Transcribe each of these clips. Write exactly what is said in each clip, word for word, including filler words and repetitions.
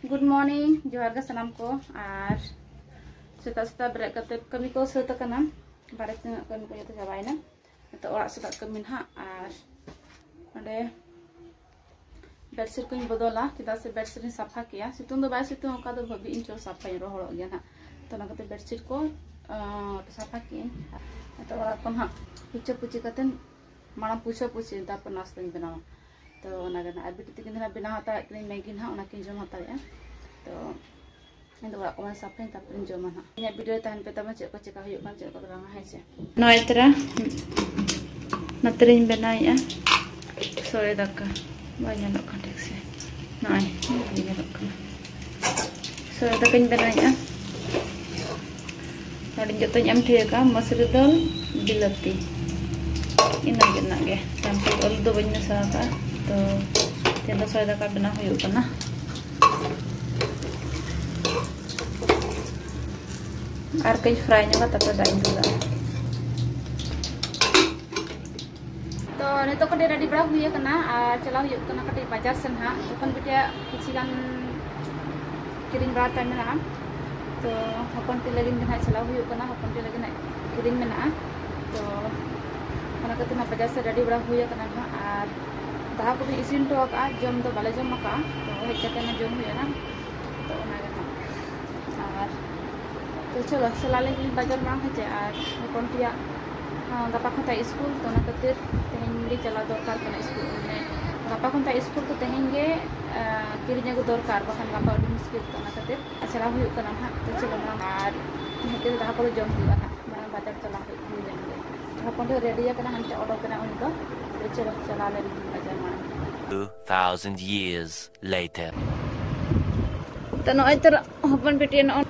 Good morning, ᱡᱚᱦᱟᱨ ᱜᱮ ᱥᱟᱱᱟᱢ ᱠᱚ᱾ ᱟᱨ ᱥᱮᱛᱟᱜ ᱥᱮᱛᱟᱜ ᱵᱮᱨᱮᱫ ᱠᱟᱛᱮ ᱠᱟᱹᱢᱤ ᱠᱚ ᱥᱟᱹᱛ ᱟᱠᱟᱱᱟ, ᱵᱟᱨᱦᱮ ᱛᱤᱱᱟᱹᱜ ᱠᱟᱹᱢᱤ ᱠᱚ ᱡᱚᱛᱚ ᱪᱟᱵᱟᱭᱮᱱᱟ᱾ ᱱᱤᱛᱚᱜ ᱚᱲᱟᱜ ᱥᱮᱫᱟᱜ ᱠᱟᱹᱢᱤ ᱱᱟᱦᱟᱜ᱾ ᱟᱨ ᱱᱚᱰᱮ bedsheet ᱠᱚᱧ ᱵᱚᱫᱚᱞᱟ, ᱪᱮᱫᱟᱜ ᱥᱮ bedsheet ᱤᱧ ᱥᱟᱯᱷᱟ ᱠᱮᱜᱼᱟ᱾ ᱥᱤᱛᱩᱝ ᱫᱚ ᱵᱟᱭ ᱥᱤᱛᱩᱝ, ᱚᱱᱠᱟ ᱫᱚ ᱵᱷᱟᱹᱵᱤ ᱤᱧ ᱪᱚ ᱥᱟᱯᱷᱟᱧ ᱨᱚᱦᱚᱲᱚᱜ ᱜᱮᱭᱟ ᱱᱟᱦᱟᱜ᱾ ᱛᱚ ᱚᱱᱟ ᱠᱷᱟᱹᱛᱤᱨ bedsheet ᱠᱚ ᱥᱟᱯᱷᱟ ᱠᱮᱜᱼᱟᱹᱧ᱾ ᱱᱤᱛᱚᱜ ᱚᱲᱟᱜ ᱠᱚ ᱱᱟᱦᱟᱜ ᱯᱩᱪᱷᱟᱹ ᱯᱩᱪᱷᱤ ᱠᱟᱛᱮ, ᱢᱟᱲᱟᱝ ᱯᱩᱪᱷᱟᱹ ᱯᱩᱪᱷᱤ, ᱛᱟᱨᱯᱚᱨ ᱱᱟᱥᱛᱟᱧ ᱵᱮᱱᱟᱣᱟ᱾ ᱛᱚ ᱚᱱᱟ ᱜᱮ ᱱᱟᱦᱟᱜ᱾ ᱟᱨ ᱵᱤᱴᱤ ᱛᱟᱹᱠᱤᱱ ᱫᱚ ᱱᱟᱦᱟᱜ ᱵᱮᱱᱟᱣ ᱦᱟᱛᱟᱲᱮᱫ ᱠᱤᱱᱟᱹᱧ ᱢᱮᱜᱤ ᱱᱟᱦᱟᱜ, ᱚᱱᱟ ᱠᱤᱱ ᱡᱚᱢ ᱦᱟᱛᱟᱲᱮᱫᱼᱟ᱾ ᱛᱚ ᱤᱧ ᱫᱚ ᱚᱲᱟᱜ ᱠᱚᱢᱟᱧ ᱥᱟᱯᱷᱟᱧ, ᱛᱟᱨᱯᱚᱨᱮᱧ ᱡᱚᱢᱟ ᱱᱟᱦᱟᱜ᱾ ᱤᱧᱟᱹᱜ video ᱨᱮ ᱛᱟᱦᱮᱱ ᱯᱮ ᱛᱟᱵᱚᱱ, ᱪᱮᱫ ᱠᱚ ᱪᱮᱠᱟ ᱦᱩᱭᱩᱜ ᱠᱟᱱᱟ, ᱪᱮᱫ ᱠᱚ ᱵᱟᱝᱟ, ᱦᱮᱸ ᱥᱮ᱾ ᱱᱚᱜᱼᱚᱭ ᱛᱚᱨᱟ ᱱᱚᱛᱮᱨᱤᱧ ᱵᱮᱱᱟᱣᱮᱫᱼᱟ ᱥᱚᱲᱮ ᱫᱟᱠᱟ᱾ ᱵᱟᱭ ᱧᱮᱞᱚᱜ ᱠᱟᱱᱟ ᱴᱷᱤᱠ ᱥᱮ᱾ ᱱᱚᱜᱼᱚᱭ ᱵᱷᱟᱜᱮ ᱧᱮᱞᱚᱜ ᱠᱟᱱᱟ᱾ ᱥᱚᱲᱮ ᱫᱟᱠᱟᱧ ᱵᱮᱱᱟᱣᱮᱫᱼᱟ᱾ ᱱᱚᱰᱮᱧ ᱡᱚᱛᱚᱧ ᱮᱢ ᱴᱷᱤᱠ ᱟᱠᱟᱫᱼᱟ, ᱢᱟᱹᱥᱨᱤ ᱫᱟᱹᱞ, ᱵᱤᱞᱟᱹᱛᱤ, ᱤᱱᱟᱹ ᱜᱮ ᱢᱮᱱᱟᱜ ᱜᱮᱭᱟ᱾ ᱛᱟᱨᱯᱚᱨ ᱟᱹᱞᱩ ᱫᱚ ᱵᱟᱹᱧ ᱢᱮᱥᱟ ᱟᱠᱟᱫᱼᱟ᱾ ᱛᱚ ᱛᱮᱦᱮᱧ ᱫᱚ ᱥᱚᱲᱮ ᱫᱟᱠᱟ ᱵᱮᱱᱟᱣ ᱦᱩᱭᱩᱜ ᱠᱟᱱᱟ᱾ ᱟᱨ ᱠᱟᱹᱡ fry ᱧᱚᱜᱟ, ᱛᱟᱨᱯᱚᱨ ᱫᱟᱜ ᱤᱧ ᱫᱩᱞᱟᱜᱼᱟ᱾ ᱛᱚ ᱱᱤᱛᱚᱜ ᱠᱟᱹᱴᱤᱡ ready ᱵᱟᱲᱟ ᱦᱩᱭ ᱟᱠᱟᱱᱟ ᱟᱨ ᱪᱟᱞᱟᱣ ᱦᱩᱭᱩᱜ ᱠᱟᱱᱟ ᱠᱟᱹᱴᱤᱡ ᱵᱟᱡᱟᱨ ᱥᱮᱱ ᱦᱟᱸᱜ᱾ ᱦᱚᱯᱚᱱ ᱵᱤᱴᱤᱭᱟᱜ ᱠᱤᱪᱷᱤ ᱜᱟᱱ ᱠᱤᱨᱤᱧ ᱵᱟᱲᱟ ᱛᱟᱭ ᱢᱮᱱᱟᱜᱼᱟ᱾ ᱛᱚ ᱦᱚᱯᱚᱱ ᱴᱤ ᱞᱟᱹᱜᱤᱫ ᱜᱮ ᱦᱟᱸᱜ ᱪᱟᱞᱟᱣ ᱦᱩᱭᱩᱜ ᱠᱟᱱᱟ, ᱦᱚᱯᱚᱱ ᱴᱤ ᱞᱟᱹᱜᱤᱫ ᱦᱟᱸᱜ ᱠᱤᱨᱤᱧ ᱢᱮᱱᱟᱜᱼᱟ᱾ ᱛᱚ ᱚᱱᱟ ᱠᱷᱟᱹᱛᱤᱨ ᱦᱟᱸᱜ ᱵᱟᱡᱟᱨ ᱥᱮᱫ ready ᱵᱟᱲᱟ ᱦᱩᱭ ᱟᱠᱟᱱᱟ ᱦᱟᱸᱜ᱾ ᱟᱨ ᱫᱟᱠᱟ ᱠᱚᱫᱚᱧ ᱤᱥᱤᱱ ᱦᱚᱴᱚ ᱟᱠᱟᱫᱼᱟ, ᱡᱚᱢ ᱫᱚ ᱵᱟᱞᱮ ᱡᱚᱢ ᱟᱠᱟᱫᱼᱟ᱾ ᱛᱚ ᱦᱮᱡ ᱠᱟᱛᱮ ᱚᱱᱟ ᱡᱚᱢ ᱦᱩᱭᱩᱜᱼᱟ ᱦᱟᱸᱜ᱾ ᱛᱚ ᱚᱱᱟᱜᱮ ᱦᱟᱸᱜ᱾ ᱟᱨ ᱛᱚ ᱪᱚᱞᱚ ᱪᱟᱞᱟᱣ ᱞᱮᱱ ᱜᱮᱞᱤᱧ ᱵᱟᱡᱟᱨ ᱢᱟᱲᱟᱝ, ᱦᱮᱸ ᱪᱮ? ᱟᱨ ᱦᱚᱯᱚᱱ ᱴᱤᱭᱟᱜ, ᱦᱚᱸ, ᱜᱟᱯᱟ ᱠᱷᱚᱱ ᱛᱟᱭ ᱥᱠᱩᱞ, ᱛᱚ ᱚᱱᱟ ᱠᱷᱟᱹᱛᱤᱨ ᱛᱮᱦᱮᱧ ᱜᱮ ᱪᱟᱞᱟᱣ ᱫᱚᱨᱠᱟᱨ ᱠᱟᱱᱟ ᱥᱠᱩᱞ, ᱢᱟᱱᱮ ᱜᱟᱯᱟ ᱠᱷᱚᱱ ᱛᱟᱭ ᱥᱠᱩᱞ, ᱛᱚ ᱛᱮᱦᱮᱧ ᱜᱮ, ᱟᱸ, ᱠᱤᱨᱤᱧ ᱟᱹᱜᱩ ᱫᱚᱨᱠᱟᱨ, ᱵᱟᱠᱷᱟᱱ ᱜᱟᱯᱟ ᱟᱹᱰᱤ ᱢᱩᱥᱠᱤᱞ᱾ ᱛᱚ ᱚᱱᱟ ᱠᱷᱟᱹᱛᱤᱨ ᱪᱟᱞᱟᱣ ᱦᱩᱭᱩᱜ ᱠᱟᱱᱟ ᱦᱟᱸᱜ᱾ ᱛᱚ ᱪᱚᱞᱚ ᱢᱟᱲᱟᱝ ᱟᱨ ᱦᱮᱡ ᱠᱟᱛᱮ ᱫᱟᱠᱟ ᱠᱚᱫᱚ ᱡᱚᱢ ᱦᱩᱭᱩᱜᱼᱟ ᱦᱟᱸᱜ, ᱢᱟᱲᱟᱝ ᱵᱟᱡᱟᱨ ᱪᱟᱞᱟᱣ ᱦᱩᱭᱩᱜ ᱦᱩᱭ ᱞᱮᱱ ᱜᱮ᱾ ᱦᱚᱯᱚᱱ ᱫᱚ ready ᱟᱠᱟᱱᱟ, ᱦᱟᱱᱛᱮ ᱚᱰᱚᱠ ᱮᱱᱟ ᱩᱱᱤ ᱫᱚ᱾ ᱛᱚ ᱪᱚᱞᱚ ᱪᱟᱞᱟᱣ ᱞᱮᱱ ᱜᱮ ᱵᱟᱡᱟᱨ ᱢᱟᱲᱟᱝ᱾ Two thousand years later. ᱛᱚ ᱱᱚᱜᱼᱚᱭ ᱛᱚᱨᱟ ᱦᱚᱯᱚᱱ ᱵᱤᱴᱤ ᱱᱚᱜᱼᱚᱭ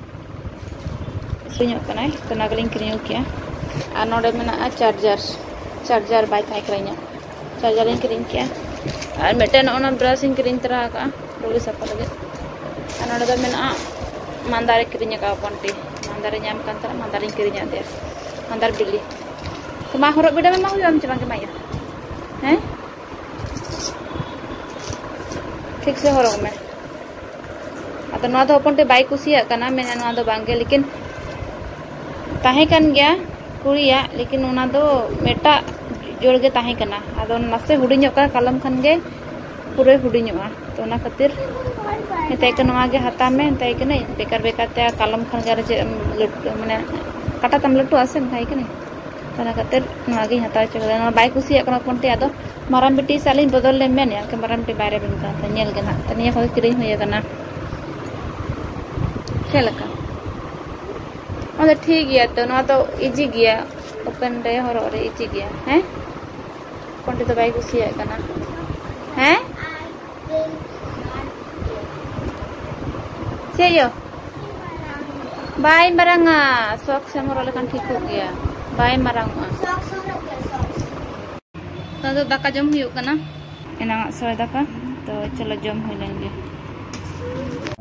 ᱤᱥᱤᱱᱚᱜ ᱠᱟᱱᱟᱭ, ᱛᱚ ᱚᱱᱟ ᱜᱮᱞᱤᱧ ᱠᱤᱨᱤᱧ ᱟᱹᱜᱩ ᱠᱮᱜᱼᱟ᱾ ᱟᱨ ᱱᱚᱰᱮ ᱢᱮᱱᱟᱜᱼᱟ charger, charger ᱵᱟᱭ ᱛᱟᱦᱮᱸ ᱠᱟᱱᱟ ᱤᱧᱟᱹᱜ, charger ᱤᱧ ᱠᱤᱨᱤᱧ ᱠᱮᱜᱼᱟ᱾ ᱟᱨ ᱢᱤᱫᱴᱮᱱ ᱱᱚᱜᱼᱚ ᱱᱚᱣᱟ brush ᱤᱧ ᱠᱤᱨᱤᱧ ᱛᱚᱨᱟ ᱟᱠᱟᱫᱼᱟ ᱞᱩᱜᱽᱲᱤ ᱥᱟᱯᱷᱟ ᱞᱟᱹᱜᱤᱫ᱾ ᱟᱨ ᱱᱚᱰᱮ ᱫᱚ ᱢᱮᱱᱟᱜᱼᱟ ᱢᱟᱱᱫᱟᱨᱮ ᱠᱤᱨᱤᱧ ᱟᱠᱟᱫᱼᱟ ᱦᱚᱯᱚᱱ ᱴᱤ, ᱢᱟᱱᱫᱟᱨᱮ ᱧᱟᱢ ᱠᱟᱱ ᱛᱟᱦᱮᱱᱟ, ᱢᱟᱱᱫᱟᱨᱤᱧ ᱠᱤᱨᱤᱧ ᱟᱫᱮᱭᱟ, ᱢᱟᱱᱫᱟᱨ ᱵᱤᱞᱤ᱾ ᱛᱚ ᱢᱟ ᱦᱚᱨᱚᱜ ᱵᱤᱰᱟᱹᱣ ᱢᱮ, ᱢᱟ ᱦᱩᱭᱩᱜᱼᱟ, ᱟᱢ ᱪᱮ ᱵᱟᱝ ᱜᱮ ᱢᱟ ᱤᱭᱟᱹ, ᱦᱮᱸ? ᱴᱷᱤᱠ ᱥᱮ ᱦᱚᱨᱚᱜ ᱢᱮ᱾ ᱛᱚ ᱱᱚᱣᱟ ᱫᱚ ᱦᱚᱯᱚᱱ ᱴᱷᱮᱱ ᱵᱟᱭ ᱠᱩᱥᱤᱭᱟᱜ ᱠᱟᱱᱟ, ᱢᱮᱱᱟ ᱱᱚᱣᱟ ᱫᱚ ᱵᱟᱝᱜᱮ, ᱞᱮᱠᱤᱱ ᱛᱟᱦᱮᱸ ᱠᱟᱱ ᱜᱮᱭᱟ ᱠᱩᱲᱤᱭᱟᱜ, ᱞᱮᱠᱤᱱ ᱚᱱᱟ ᱫᱚ ᱢᱤᱫᱴᱟᱜ ᱡᱳᱲ ᱜᱮ ᱛᱟᱦᱮᱸ ᱠᱟᱱᱟ᱾ ᱟᱫᱚ ᱱᱟᱥᱮ ᱦᱩᱰᱤᱧᱚᱜ ᱠᱟᱱᱟ, ᱠᱟᱞᱚᱢ ᱠᱷᱟᱱ ᱜᱮ ᱯᱩᱨᱟᱹᱭ ᱦᱩᱰᱤᱧᱚᱜᱼᱟ᱾ ᱛᱚ ᱚᱱᱟ ᱠᱷᱟᱹᱛᱤᱨ ᱢᱮᱛᱟᱭ ᱠᱟᱱᱟ, "ᱱᱚᱣᱟ ᱜᱮ ᱦᱟᱛᱟᱣ ᱢᱮ", ᱢᱮᱛᱟᱭ ᱠᱟᱹᱱᱟᱹᱧ, "ᱵᱮᱠᱟᱨ ᱵᱮᱠᱟᱨ ᱛᱮ ᱟᱨ ᱠᱟᱞᱚᱢ ᱠᱷᱟᱱ ᱜᱮ ᱟᱨ ᱪᱮᱫ ᱮᱢ ᱞᱟᱹᱴᱩ, ᱢᱟᱱᱮ ᱠᱟᱴᱟ ᱛᱟᱢ ᱞᱟᱹᱴᱩᱜᱼᱟ ᱥᱮ", ᱢᱮᱛᱟᱭ ᱠᱟᱹᱱᱟᱹᱧ᱾ ᱛᱚ ᱚᱱᱟ ᱠᱷᱟᱹᱛᱤᱨ ᱱᱚᱣᱟ ᱜᱤᱧ ᱦᱟᱛᱟᱣ ᱦᱚᱪᱚ ᱠᱮᱫᱟ᱾ ᱱᱚᱣᱟ ᱵᱟᱭ ᱠᱩᱥᱤᱭᱟᱜ ᱠᱟᱱᱟ ᱦᱚᱯᱚᱱ ᱴᱷᱮᱱ, ᱟᱫᱚ ᱢᱟᱨᱟᱝ ᱵᱤᱴᱤ ᱥᱟᱞᱟᱜ ᱞᱤᱧ ᱵᱚᱫᱚᱞ ᱞᱮ ᱢᱮᱱᱮᱫᱼᱟ, ᱟᱨᱠᱤ ᱢᱟᱨᱟᱝ ᱵᱤᱴᱤ ᱵᱟᱭᱨᱮ ᱵᱮᱱ ᱠᱟᱱ ᱛᱟᱦᱮᱸ, ᱧᱮᱞ ᱜᱮ ᱱᱟᱦᱟᱜ᱾ ᱛᱚ ᱱᱤᱭᱟᱹ ᱠᱚᱜᱮ ᱠᱤᱨᱤᱧ ᱦᱩᱭ ᱟᱠᱟᱱᱟ᱾ ᱪᱮᱫ ᱞᱮᱠᱟ? ᱟᱫᱚ ᱴᱷᱤᱠ ᱜᱮᱭᱟ, ᱛᱚ ᱱᱚᱣᱟ ᱫᱚ ᱤᱡᱤ ᱜᱮᱭᱟ, ᱳᱯᱮᱱ ᱨᱮ ᱦᱚᱨᱚᱜ ᱨᱮ ᱤᱡᱤ ᱜᱮᱭᱟ᱾ ᱦᱮᱸ, ᱦᱚᱯᱚᱱ ᱴᱷᱮᱱ ᱫᱚ ᱵᱟᱭ ᱠᱩᱥᱤᱭᱟᱜ ᱠᱟᱱᱟ᱾ ᱦᱮᱸ, ᱪᱮᱫ ᱭᱳ? ᱵᱟᱭ ᱢᱟᱨᱟᱝᱟ, ᱥᱚᱠᱥ ᱮᱢ ᱦᱚᱨᱚᱜ ᱞᱮᱠᱷᱟᱱ ᱴᱷᱤᱠᱚᱜ ᱜᱮᱭᱟ, ᱵᱟᱭ ᱢᱟᱨᱟᱝᱚᱜᱼᱟ᱾ ᱱᱤᱛᱚᱜ ᱫᱚ ᱫᱟᱠᱟ ᱡᱚᱢ ᱦᱩᱭᱩᱜ ᱠᱟᱱᱟ, ᱮᱱᱟᱝᱟᱜ ᱥᱚᱭ ᱫᱟᱠᱟ᱾ ᱛᱚ ᱪᱚᱞᱚ ᱡᱚᱢ ᱦᱩᱭ ᱞᱮᱱ ᱜᱮ᱾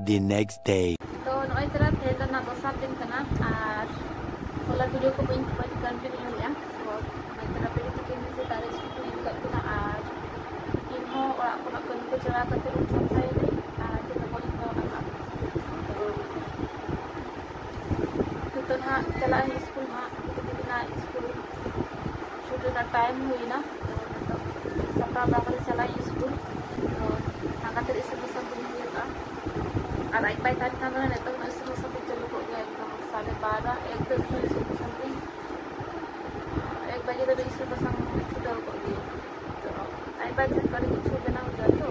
The next day. ᱛᱚ ᱱᱚᱜᱼᱚᱭ ᱛᱚᱨᱟ ᱛᱮᱦᱮᱧ ᱫᱚ ᱱᱟᱜ ᱫᱚᱥᱟᱨ ᱫᱤᱱ ᱠᱟᱱᱟ, ᱟᱨ ᱦᱚᱞᱟ ᱵᱷᱤᱰᱤᱭᱳ ᱠᱚ ᱵᱟᱹᱧ, ᱵᱟᱹᱧ ᱠᱚᱱᱴᱤᱱᱤᱣ ᱞᱮᱫᱼᱟ᱾ ᱛᱚ ᱱᱚᱜᱼᱚᱭ ᱛᱚᱨᱟ ᱵᱮᱨᱮᱫ ᱠᱟᱛᱮ ᱤᱧ ᱥᱮᱛᱟᱜ ᱨᱮ ᱥᱠᱩᱞ ᱤᱧ ᱤᱫᱤ ᱠᱟᱜ ᱠᱤᱱᱟ, ᱟᱨ ᱤᱧ ᱦᱚᱸ ᱚᱲᱟᱜ ᱠᱷᱚᱱᱟᱜ ᱠᱟᱹᱢᱤ ᱠᱚ ᱪᱟᱞᱟᱣ ᱠᱟᱛᱮ ᱤᱧ ᱥᱟᱯᱷᱟᱭᱮᱫᱟᱹᱧ, ᱟᱨ ᱪᱮᱫ ᱦᱚᱸ ᱵᱟᱹᱧ ᱦᱚᱨᱚᱜ ᱟᱠᱟᱫᱼᱟ᱾ ᱛᱚ ᱱᱤᱛᱚᱜ ᱱᱟᱜ ᱪᱟᱞᱟᱜ ᱟᱹᱧ ᱥᱠᱩᱞ ᱱᱟᱜ, ᱩᱱᱠᱩ ᱛᱟᱹᱠᱤᱱᱟᱜ ᱥᱠᱩᱞ ᱪᱷᱩᱴᱤ ᱨᱮᱱᱟᱜ ᱴᱟᱭᱤᱢ ᱦᱩᱭᱱᱟ᱾ ᱛᱚ ᱱᱤᱛᱚᱜ ᱥᱟᱯᱲᱟᱣ ᱵᱟᱲᱟ ᱠᱟᱛᱮ ᱪᱟᱞᱟᱜ ᱤᱧ ᱥᱠᱩᱞ᱾ ᱛᱚ ᱚᱱᱟ ᱠᱷᱟᱹᱛᱤᱨ ᱤᱥᱤᱱ ᱵᱟᱥᱟᱝ ᱠᱚᱧ ᱦᱩᱭᱩᱜᱼᱟ᱾ ᱟᱨ ᱟᱡ ᱵᱟᱭ ᱛᱟᱦᱮᱱ ᱠᱷᱟᱱ ᱫᱚ ᱱᱤᱛᱚᱜ ᱦᱚᱸ ᱤᱥᱤᱱ ᱵᱟᱥᱟᱝ ᱫᱚ ᱪᱟᱹᱞᱩ ᱠᱚᱜ ᱜᱮᱭᱟ, ᱮᱠᱫᱚᱢ ᱥᱟᱲᱮ ᱵᱟᱨᱚ ᱮᱠ ᱫᱷᱟᱹᱵᱤᱡ ᱤᱥᱤᱱ ᱵᱟᱥᱟᱝ ᱛᱤᱧ, ᱮᱠ ᱵᱟᱡᱮ ᱫᱷᱟᱹᱵᱤᱡ ᱤᱥᱤᱱ ᱵᱟᱥᱟᱝ ᱪᱷᱩᱴᱟᱹᱣ ᱠᱚᱜ ᱜᱮᱭᱟ᱾ ᱛᱚ ᱟᱡ ᱵᱟᱭ ᱛᱟᱦᱮᱱ ᱠᱷᱟᱱ ᱟᱹᱰᱤ ᱠᱤᱪᱷᱩ ᱵᱮᱱᱟᱣ ᱦᱩᱭᱩᱜᱼᱟ ᱛᱚ᱾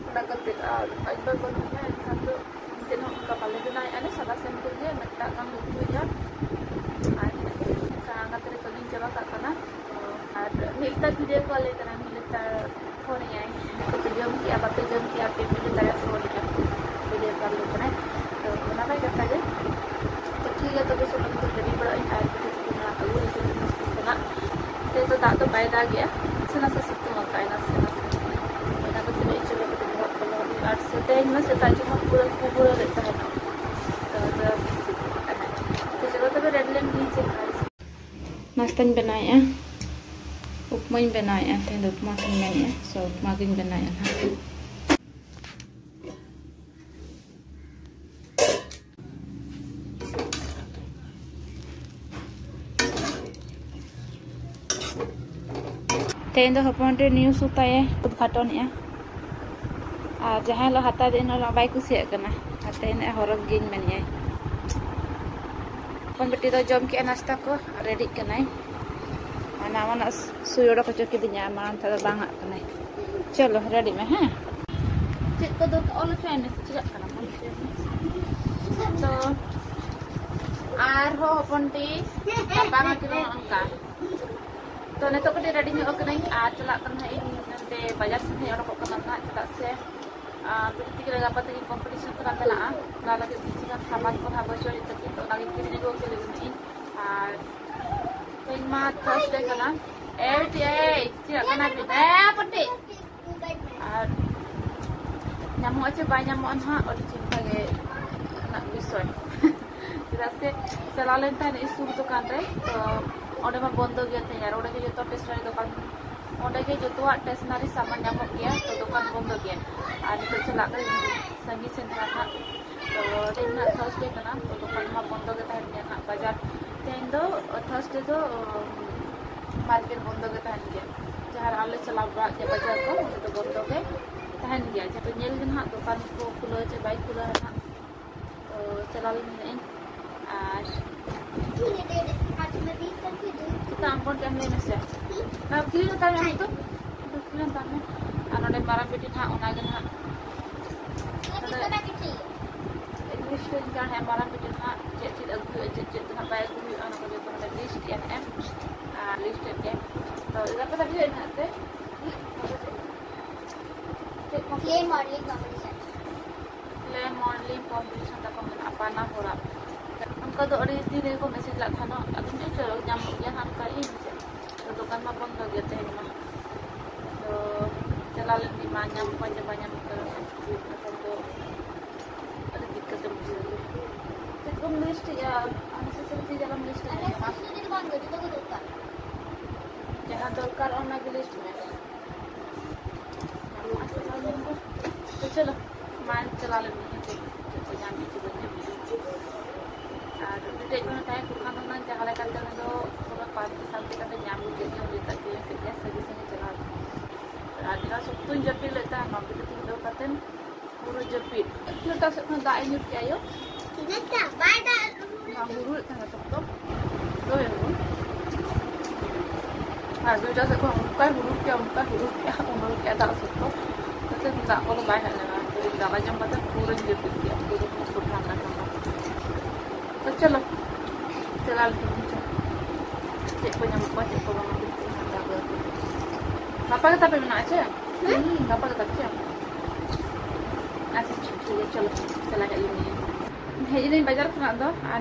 ᱚᱱᱟ ᱠᱷᱟᱹᱛᱤᱨ ᱟᱨ ᱟᱡ ᱵᱟᱵᱟ ᱵᱟᱹᱱᱩᱜ ᱮᱭᱟ, ᱮᱱᱠᱷᱟᱱ ᱫᱚ ᱪᱮᱫ ᱦᱚᱸ ᱚᱱᱠᱟ ᱵᱟᱞᱮ ᱵᱮᱱᱟᱣᱮᱫᱼᱟ ᱞᱮ, ᱥᱟᱫᱟ ᱥᱤᱢᱯᱤᱞ ᱜᱮ ᱢᱤᱫᱴᱟᱜ ᱜᱟᱱ ᱞᱮ ᱩᱛᱩᱭᱮᱫᱼᱟ᱾ ᱟᱨ ᱤᱱᱟᱹ ᱠᱚᱜᱮ ᱚᱱᱠᱟ ᱟᱸᱜᱟᱛ ᱨᱮ ᱠᱟᱹᱢᱤᱧ ᱪᱟᱵᱟ ᱠᱟᱜ ᱠᱟᱱᱟ᱾ ᱛᱚ ᱟᱨ ᱢᱤᱫ ᱞᱮᱛᱟᱨ ᱵᱷᱤᱰᱤᱭᱳ ᱠᱚᱞ ᱟᱞᱮ ᱠᱟᱱᱟ, ᱢᱤᱫ ᱞᱮᱛᱟᱨ ᱯᱷᱳᱱ ᱮᱭᱟᱭ, ᱟᱯᱮ ᱯᱮ ᱡᱚᱢ ᱠᱮᱜᱼᱟ, ᱵᱟᱯᱮ ᱡᱚᱢ ᱠᱮᱜᱼᱟ, ᱯᱮ ᱢᱤᱱᱤᱴ ᱛᱟᱭᱚᱢ ᱯᱷᱳᱱ ᱮᱭᱟ, ᱵᱷᱤᱰᱤᱭᱳ ᱠᱚᱞ ᱟᱞᱮ ᱠᱟᱱᱟᱭ᱾ ᱛᱚ ᱚᱱᱟ ᱢᱟ ᱠᱟᱛᱷᱟ ᱜᱮ᱾ ᱛᱚ ᱴᱷᱤᱠ ᱜᱮᱭᱟ, ᱛᱚᱵᱮ ᱪᱚᱞᱚ ᱱᱤᱛᱚᱜ ᱨᱮᱰᱤ ᱵᱟᱲᱟᱜ ᱟᱹᱧ ᱟᱨ ᱵᱷᱤᱰᱤᱭᱳ ᱠᱚ ᱢᱮᱱᱟᱜ ᱛᱟᱵᱚᱱᱟ ᱱᱤᱛᱚᱜ ᱫᱚ ᱥᱠᱩᱞ ᱠᱷᱚᱱᱟᱜ᱾ ᱛᱮᱦᱮᱧ ᱫᱚ ᱫᱟᱜ ᱫᱚ ᱵᱟᱭ ᱫᱟᱜᱮᱜᱼᱟ, ᱱᱟᱥᱮ ᱱᱟᱥᱮ ᱥᱤᱛᱩᱝ ᱟᱠᱟᱫᱼᱟᱭ ᱱᱟᱥᱮ ᱱᱟᱥᱮ᱾ ᱚᱱᱟ ᱠᱷᱟᱹᱛᱤᱨ ᱤᱧ ᱪᱚᱞᱚ ᱠᱟᱛᱮ ᱵᱚᱦᱚᱜ ᱠᱚ ᱞᱚᱦᱚᱫ ᱦᱩᱭᱩᱜᱼᱟ᱾ ᱟᱨ ᱥᱮ ᱛᱮᱦᱮᱧ ᱢᱟ ᱥᱮᱛᱟᱜ ᱡᱚᱠᱷᱚᱱ ᱯᱩᱨᱟᱹ ᱠᱩᱦᱩᱲᱟᱹ ᱞᱮᱫ ᱛᱟᱦᱮᱱᱟ, ᱛᱚ ᱱᱤᱛᱚᱜ ᱥᱤᱛᱩᱝ ᱟᱠᱟᱫᱼᱟᱭ᱾ ᱛᱚ ᱪᱚᱞᱚ ᱛᱚᱵᱮ ᱨᱮᱰᱤ ᱞᱮᱱ ᱜᱤᱧ, ᱪᱮᱫ ᱱᱟᱥᱛᱟᱧ ᱵᱮᱱᱟᱣᱮᱫᱼᱟ, ᱩᱯᱢᱟᱧ ᱵᱮᱱᱟᱣᱮᱫᱼᱟ᱾ ᱛᱮᱦᱮᱧ ᱫᱚ ᱩᱯᱢᱟ ᱠᱤᱱ ᱢᱮᱱᱮᱫᱼᱟ, ᱥᱚ ᱩᱯᱢᱟ ᱜᱤᱧ ᱵᱮᱱᱟᱣᱮᱫᱼᱟ ᱱᱟᱦᱟᱜ᱾ ᱛᱮᱦᱮᱧ ᱫᱚ ᱦᱚᱯᱚᱱ ᱴᱤ ᱱᱤᱭᱩ ᱥᱩᱛᱟᱭᱮ ᱩᱫᱽᱜᱷᱟᱴᱚᱱᱮᱜᱼᱟ᱾ ᱟᱨ ᱡᱟᱦᱟᱸ ᱦᱤᱞᱳᱜ ᱦᱟᱛᱟᱣ ᱫᱤᱱ ᱦᱤᱞᱳᱜ ᱵᱟᱭ ᱠᱩᱥᱤᱭᱟᱜ ᱠᱟᱱᱟ᱾ ᱟᱨ ᱛᱮᱦᱮᱧ ᱦᱚᱨᱚᱜ ᱜᱤᱧ ᱢᱮᱱᱮᱜᱼᱟᱭ᱾ ᱦᱚᱯᱚᱱ ᱵᱤᱴᱤ ᱫᱚ ᱡᱚᱢ ᱠᱮᱜᱼᱟ ᱱᱟᱥᱛᱟ ᱠᱚ, ᱨᱮᱰᱤᱜ ᱠᱟᱱᱟᱭ᱾ ᱟᱨ ᱱᱟᱣᱟᱱᱟᱜ ᱥᱩᱭ ᱚᱰᱚᱠ ᱦᱚᱪᱚ ᱠᱤᱫᱤᱧᱟ, ᱢᱟᱲᱟᱝ ᱛᱮᱫᱚ ᱵᱟᱝ ᱟᱜ ᱠᱟᱱᱟᱭ᱾ ᱪᱚᱞᱚ, ᱨᱮᱰᱤ ᱢᱮ, ᱦᱮᱸ? ᱪᱮᱫ ᱠᱚᱫᱚ ᱚᱞ ᱦᱚᱪᱚᱭ ᱢᱮ, ᱪᱤᱠᱟᱹᱜ ᱠᱟᱱᱟ? ᱚᱞ ᱦᱚᱪᱚᱭ ᱢᱮ᱾ ᱛᱚ, ᱟᱨᱦᱚᱸ ᱦᱚᱯᱚᱱ ᱴᱤ ᱜᱟᱯᱟ ᱢᱟ ᱠᱤᱱ ᱚᱱᱠᱟ᱾ ᱛᱚ, ᱱᱤᱛᱚᱜ ᱠᱟᱹᱴᱤᱡ ᱨᱮᱰᱤ ᱧᱚᱜ ᱠᱟᱹᱱᱟᱹᱧ ᱟᱨ ᱪᱟᱞᱟᱜ ᱠᱟᱱᱟ ᱦᱟᱸᱜ ᱤᱧ ᱱᱚᱱᱛᱮ ᱵᱟᱡᱟᱨ ᱥᱮᱫ ᱤᱧ ᱚᱰᱚᱠᱚᱜ ᱠᱟᱱᱟ ᱦᱟᱸᱜ, ᱪᱮᱫᱟᱜ ᱥᱮ, ᱟᱨ ᱵᱤᱴᱤ ᱛᱟᱹᱠᱤᱱ ᱜᱟᱯᱟ ᱛᱟᱹᱠᱤᱱ ᱠᱚᱢᱯᱤᱴᱤᱥᱚᱱ ᱛᱟᱨᱟ ᱢᱮᱱᱟᱜᱼᱟ᱾ ᱚᱱᱟ ᱞᱟᱹᱜᱤᱫ ᱠᱤᱪᱷᱩ ᱜᱟᱱ ᱥᱟᱢᱟᱱ ᱠᱚ ᱦᱟᱸᱜ ᱵᱟᱹᱪᱩᱜ ᱟᱹᱱᱤᱡ ᱛᱟᱹᱠᱤᱱ, ᱛᱚ ᱚᱱᱟᱜᱮ ᱠᱤᱨᱤᱧ ᱟᱹᱜᱩ ᱟᱹᱠᱤᱱ ᱞᱟᱹᱜᱤᱫ ᱤᱧ᱾ ᱟᱨ ᱛᱮᱦᱮᱧ ᱢᱟ ᱛᱷᱟᱨᱥᱰᱮ ᱠᱟᱱᱟ᱾ ᱮᱭ ᱵᱤᱴᱤ, ᱮᱭ, ᱪᱮᱫ ᱠᱟᱱᱟ ᱵᱤᱴᱤ? ᱮ ᱯᱟᱹᱴᱤ! ᱟᱨ ᱧᱟᱢᱚᱜᱼᱟ ᱪᱮ ᱵᱟᱭ ᱧᱟᱢᱚᱜᱼᱟ ᱱᱟᱦᱟᱜ, ᱟᱹᱰᱤ ᱪᱤᱱᱛᱟ ᱜᱮ ᱨᱮᱱᱟᱜ ᱵᱤᱥᱚᱭ᱾ ᱪᱮᱫᱟᱜ ᱥᱮ ᱪᱟᱞᱟᱣ ᱞᱮᱱ ᱛᱟᱦᱮᱱ ᱤᱧ ᱥᱩᱨ ᱫᱚᱠᱟᱱ ᱨᱮ, ᱛᱚ ᱚᱸᱰᱮ ᱢᱟ ᱵᱚᱱᱫᱚ ᱜᱮᱭᱟ ᱛᱟᱦᱮᱸ, ᱟᱨ ᱚᱸᱰᱮ ᱜᱮ ᱡᱚᱛᱚ ᱴᱮᱥᱱᱟᱨᱤ ᱫᱚᱠᱟᱱ, ᱚᱸᱰᱮ ᱜᱮ ᱡᱚᱛᱚᱣᱟᱜ ᱴᱮᱥᱱᱟᱨᱤ ᱥᱟᱢᱟᱱ ᱧᱟᱢᱚᱜ ᱜᱮᱭᱟ, ᱛᱚ ᱫᱚᱠᱟᱱ ᱵᱚᱱᱫᱚ ᱜᱮᱭᱟ᱾ ᱟᱨ ᱱᱤᱛᱚᱜ ᱪᱟᱞᱟᱜ ᱠᱟᱹᱱᱟᱹᱧ ᱥᱟᱺᱜᱤᱧ ᱥᱮᱱ ᱫᱷᱟᱨᱟ ᱦᱟᱸᱜ, ᱛᱚ ᱛᱮᱦᱮᱧ ᱢᱟ ᱛᱷᱟᱨᱥᱰᱮ ᱠᱟᱱᱟ, ᱛᱚ ᱫᱚᱠᱟᱱ ᱢᱟ ᱵᱚᱱᱫᱚ ᱜᱮ ᱛᱟᱦᱮᱱ ᱜᱮᱭᱟ ᱱᱟᱦᱟᱜ ᱵᱟᱡᱟᱨ᱾ ᱛᱮᱦᱮᱧ ᱫᱚ ᱛᱷᱟᱨᱥᱰᱮ ᱫᱚ ᱢᱟᱨᱠᱮᱴ ᱵᱚᱱᱫᱚ ᱜᱮ ᱛᱟᱦᱮᱱ ᱜᱮᱭᱟ᱾ ᱡᱟᱦᱟᱸ ᱨᱮ ᱟᱞᱮ ᱪᱟᱞᱟᱣ ᱵᱟᱲᱟᱜ ᱜᱮᱭᱟ ᱵᱟᱡᱟᱨ ᱠᱚ, ᱚᱸᱰᱮ ᱫᱚ ᱵᱚᱱᱫᱚ ᱜᱮ ᱛᱟᱦᱮᱱ ᱜᱮᱭᱟ᱾ ᱡᱟᱦᱟᱸ ᱫᱚ ᱧᱮᱞ ᱜᱮ ᱱᱟᱦᱟᱜ ᱫᱚᱠᱟᱱ ᱠᱚ ᱠᱷᱩᱞᱟᱹᱣ ᱪᱮ ᱵᱟᱭ ᱠᱷᱩᱞᱟᱹᱣᱟ ᱱᱟᱦᱟᱜ᱾ ᱛᱚ ᱪᱟᱞᱟᱣ ᱞᱮᱱ ᱜᱮ ᱤᱧ᱾ ᱟᱨ ᱪᱮᱫᱟᱜ ᱟᱢ ᱵᱚᱱ ᱮᱢ ᱞᱟᱹᱭ ᱢᱮᱥᱮ? ᱟᱨ ᱠᱩᱞᱤ ᱦᱟᱛᱟᱲ ᱢᱮ ᱱᱤᱛᱚᱜ᱾ ᱠᱩᱞᱤ ᱦᱟᱛᱟᱲ ᱢᱮ᱾ ᱟᱨ ᱱᱚᱰᱮ ᱢᱟᱨᱟᱝ ᱵᱤᱴᱤ ᱱᱟᱦᱟᱜ ᱚᱱᱟᱜᱮ ᱱᱟᱦᱟᱜ᱾ ᱱᱚᱰᱮ ᱤᱝᱞᱤᱥ ᱨᱮ ᱤᱧ ᱠᱟᱱ ᱦᱮᱸ, ᱢᱟᱨᱟᱝ ᱵᱤᱴᱤ ᱱᱟᱦᱟᱜ ᱪᱮᱫ ᱪᱮᱫ ᱟᱹᱜᱩ ᱦᱩᱭᱩᱜᱼᱟ, ᱪᱮᱫ ᱪᱮᱫ ᱫᱚ ᱱᱟᱦᱟᱜ ᱵᱟᱭ ᱟᱹᱜᱩ ᱦᱩᱭᱩᱜᱼᱟ, ᱚᱱᱟ ᱠᱚ ᱡᱚᱛᱚ ᱱᱚᱰᱮ ᱞᱤᱥᱴ ᱮᱫ ᱮᱢ᱾ ᱟᱨ ᱞᱤᱥᱴ ᱮᱫ ᱜᱮ᱾ ᱛᱚ ᱜᱟᱯᱟ ᱫᱷᱟᱹᱵᱤᱡ ᱱᱟᱦᱟᱜ ᱛᱮ ᱪᱮᱫ ᱠᱚ ᱠᱞᱮ ᱢᱚᱰᱮᱞᱤᱝ ᱠᱚᱢᱯᱤᱴᱤᱥᱚᱱ᱾ ᱠᱞᱮ ᱢᱚᱰᱮᱞᱤᱝ ᱠᱚᱢᱯᱤᱴᱤᱥᱚᱱ ᱛᱟᱠᱚ ᱢᱮᱱᱟᱜᱼᱟ ᱵᱟᱱᱟ ᱦᱚᱲᱟᱜ᱾ ᱚᱱᱠᱟ ᱫᱚ ᱟᱹᱰᱤ ᱫᱤᱱ ᱨᱮᱜᱮ ᱠᱚ ᱢᱮᱥᱮᱡᱽ ᱞᱮᱫ ᱛᱟᱦᱮᱱᱚᱜ, ᱟᱫᱚ ᱢᱤᱫ ᱪᱚᱨᱚᱠ ᱧᱟᱢᱚᱜ ᱜᱮᱭᱟ ᱦᱟᱸᱜ, ᱚᱱᱠᱟ ᱤᱧ ᱥᱮ᱾ ᱛᱚ ᱫᱚᱠᱟᱱ ᱢᱟ ᱵᱚᱱᱫᱚ ᱜᱮ ᱛᱮᱦᱮᱧ ᱢᱟ᱾ ᱛᱚ ᱪᱟᱞᱟᱣ ᱞᱮᱱ ᱜᱮ ᱢᱟ, ᱧᱟᱢ ᱠᱚᱣᱟ ᱪᱮ ᱵᱟᱭ ᱧᱟᱢ ᱠᱚᱣᱟ᱾ ᱱᱮᱛᱟᱨ ᱫᱚ ᱟᱹᱰᱤ ᱫᱤᱠᱠᱟᱛ ᱮᱢ ᱵᱩᱡᱷᱟᱹᱣ ᱜᱮᱭᱟ᱾ ᱪᱮᱫ ᱠᱚᱢ ᱞᱤᱥᱴ ᱮᱜᱼᱟ? ᱟᱢ ᱥᱩᱥᱩᱨ ᱪᱮᱫ ᱟᱞᱚᱢ ᱞᱤᱥᱴ ᱮᱜᱼᱟ? ᱡᱟᱦᱟᱸ ᱫᱚᱨᱠᱟᱨ ᱚᱱᱟ ᱜᱮ ᱞᱤᱥᱴ ᱢᱮ᱾ ᱛᱚ ᱪᱚᱞᱚ, ᱢᱟᱧ ᱪᱟᱞᱟᱣ ᱞᱮᱱ ᱜᱮ, ᱦᱮᱸ ᱪᱮ, ᱪᱮᱫ ᱠᱚ ᱧᱟᱢ ᱮᱫ ᱪᱮ ᱵᱟᱹᱧ ᱧᱟᱢ ᱮᱫ᱾ ᱟᱨ ᱩᱱᱤ ᱴᱷᱮᱡ ᱠᱷᱚᱱ ᱛᱟᱦᱮᱸ ᱠᱚᱜ ᱠᱷᱟᱱ ᱫᱚ ᱦᱩᱱᱟᱹᱝ ᱡᱟᱦᱟᱸ ᱞᱮᱠᱟᱛᱮ ᱩᱱᱤ ᱫᱚ ᱯᱩᱨᱟᱹ ᱯᱟᱱᱛᱮ ᱥᱟᱱᱛᱮ ᱠᱟᱛᱮ ᱧᱟᱢ ᱜᱮ ᱠᱮᱫ ᱜᱮᱭᱟ, ᱡᱮᱴᱟ ᱛᱮ ᱠᱮᱫ ᱜᱮᱭᱟ, ᱥᱟᱺᱜᱤᱧ ᱥᱟᱺᱜᱤᱧ ᱪᱟᱞᱟᱣ ᱞᱮᱱᱟ᱾ ᱟᱨ ᱮᱱᱟᱝ ᱥᱚᱠᱛᱚᱧ ᱡᱟᱹᱯᱤᱫ ᱞᱮᱫ ᱛᱟᱦᱮᱸ, ᱱᱚᱣᱟ ᱵᱤᱴᱤ ᱛᱤᱧ ᱫᱚᱦᱚ ᱠᱟᱛᱮ ᱯᱩᱨᱟᱹ ᱡᱟᱹᱯᱤᱫ᱾ ᱞᱚᱴᱟ ᱥᱮᱫ ᱠᱷᱚᱱ ᱫᱟᱜ ᱮ ᱧᱩᱨ ᱠᱮᱜᱼᱟ ᱟᱭᱳ᱾ ᱪᱮᱫ ᱞᱮᱠᱟ? ᱵᱟᱭ ᱫᱟᱜ ᱱᱚᱣᱟ ᱦᱩᱲᱩᱭᱮᱫ ᱛᱟᱦᱮᱱᱟ ᱥᱚᱠᱛᱚ᱾ ᱫᱚᱭ ᱦᱩᱲᱩ᱾ ᱟᱨ ᱫᱩᱭᱴᱟ ᱥᱮᱫ ᱠᱷᱚᱱ ᱚᱱᱠᱟᱭ ᱦᱩᱲᱩᱨ ᱠᱮᱜᱼᱟ, ᱚᱱᱠᱟᱭ ᱦᱩᱲᱩᱨ ᱠᱮᱜᱼᱟ, ᱩᱢᱟᱹᱞ ᱠᱮᱜᱼᱟ ᱫᱟᱜ ᱥᱚᱠᱛᱚ᱾ ᱛᱟᱛᱮ ᱫᱟᱜ ᱠᱚᱫᱚ ᱵᱟᱭ ᱦᱮᱡ ᱞᱮᱱᱟ᱾ ᱛᱚ ᱤᱧ ᱫᱟᱠᱟ ᱡᱚᱢ ᱠᱟᱛᱮ ᱯᱩᱨᱟᱹᱧ ᱡᱟᱹᱯᱤᱫ ᱠᱮᱜᱼᱟ, ᱯᱩᱨᱟᱹ ᱠᱳᱱᱳ ᱠᱚᱴᱷᱟ ᱵᱟᱭ ᱠᱟᱱᱟ᱾ ᱛᱚ ᱪᱚᱞᱚ, ᱪᱟᱞᱟᱣ ᱞᱮᱱ ᱜᱮ᱾ ᱪᱮᱫ ᱠᱚ ᱧᱟᱢᱚᱜ ᱠᱟᱱᱟ, ᱪᱮᱫ ᱠᱚ ᱵᱟᱝ, ᱦᱟᱛᱟᱣ ᱟᱹᱜᱩ᱾ ᱜᱟᱯᱟ ᱜᱮ ᱛᱟᱯᱮ ᱢᱮᱱᱟᱜᱼᱟ ᱪᱮ? ᱦᱩᱸ? ᱜᱟᱯᱟ ᱜᱮ ᱛᱟᱯᱮ ᱪᱮ? ᱟᱪᱪᱷᱟ, ᱴᱷᱤᱠ ᱜᱮᱭᱟ, ᱪᱚᱞᱚ, ᱪᱟᱞᱟᱜ ᱦᱮᱡ ᱞᱮᱱ ᱜᱮ᱾ ᱦᱮᱡ ᱮᱱᱟᱹᱧ ᱵᱟᱡᱟᱨ ᱠᱷᱚᱱᱟᱜ ᱫᱚ, ᱟᱨ